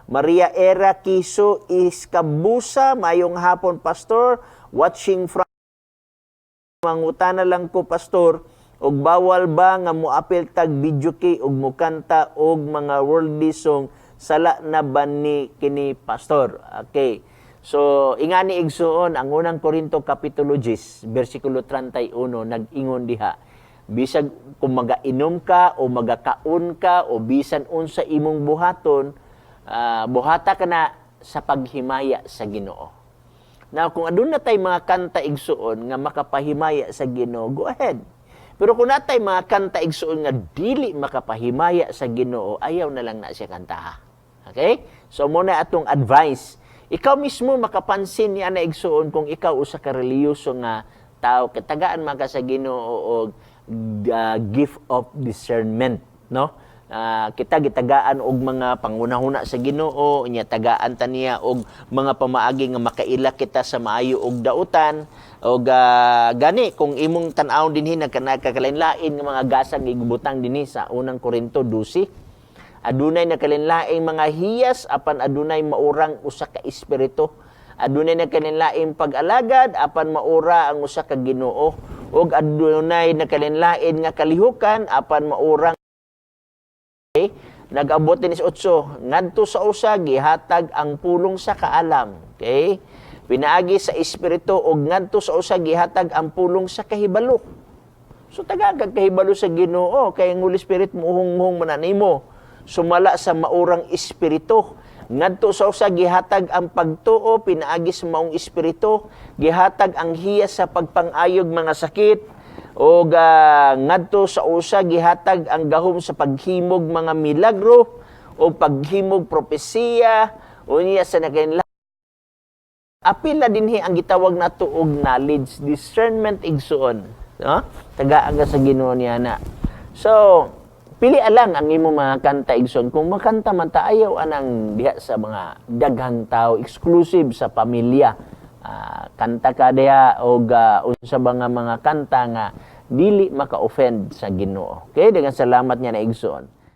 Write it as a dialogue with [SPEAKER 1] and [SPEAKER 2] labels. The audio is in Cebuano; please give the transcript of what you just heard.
[SPEAKER 1] Maria Era Kiso Iskabusa, maayong hapon, Pastor, watching from. Mangutana lang ko, Pastor, og bawal ba nga moapil tag videoke og mukanta og mga worldly song, sala na ba ni kini, Pastor? Okay. So, ingani, igsuon, ang Unang Korinto kapitulo 10, bersikulo 31 nag-ingon diha. Bisag kung magainom ka o magakaon ka o bisan unsa imong buhaton, buhata ka na sa paghimaya sa Ginoo. Now, kung aduna tay mga kanta, igsuon, nga makapahimaya sa Ginoo, go ahead. Pero kung natay mga kanta, igsuon, nga dili makapahimaya sa Ginoo, ayaw na lang na siya kantaha. Okay? So mao na atong advice. Ikaw mismo makapansin niya na, igsuon, kung ikaw usa ka relihiyoso nga tao, kay tagaan man ka sa Ginoo og gift of discernment, no? Kita gitagaan og mga pangunahuna sa Ginoo nya, tagaan ta niya og mga pamaagi nga makaila kita sa maayo og dautan. Og gani kung imong tan-awon dinhi, nagkalain-lain nga mga gasang gibutang dinhi sa Unang Korinto 12. Adunay nakalinlaing mga hiyas, apan adunay maurang usa ka espiritu. Adunay nakalinlaing pag-alagad, apan maura ang usa ka Ginoo. Ug adunay nakalinlain nga kalihukan, apan maurang. Okay? Nag-abot din sa 8, ngadto sa usa gihatag ang pulong sa kaalam. Okay? Pinaagi sa espiritu, ug ngadto sa usa gihatag ang pulong sa kahibalo. So tagaan kag kahibalo sa Ginoo kay ang Holy Spirit muhunghong man nimo sumala sa maurang espiritu. Ngadto sa usa gihatag ang pagtuo pinaagi sa maong espiritu, gihatag ang hiyas sa pagpangayog mga sakit, o ngadto sa usa gihatag ang gahom sa paghimog mga milagro o paghimog propesiya. Unya sa nakainla apil na dinhi ang gitawag nato og knowledge, discernment, igsuon, no? Tagaan ka sa Ginoo niya na. So pili lang ang imong mga kanta, igsoon. Kung makanta man ta, ayaw anang diha sa mga daghang tao, exclusive sa pamilya. Kanta ka diha og unsa ba nga mga kanta nga dili maka-offend sa Ginoo. Okay, daghang salamat niya na, igsoon.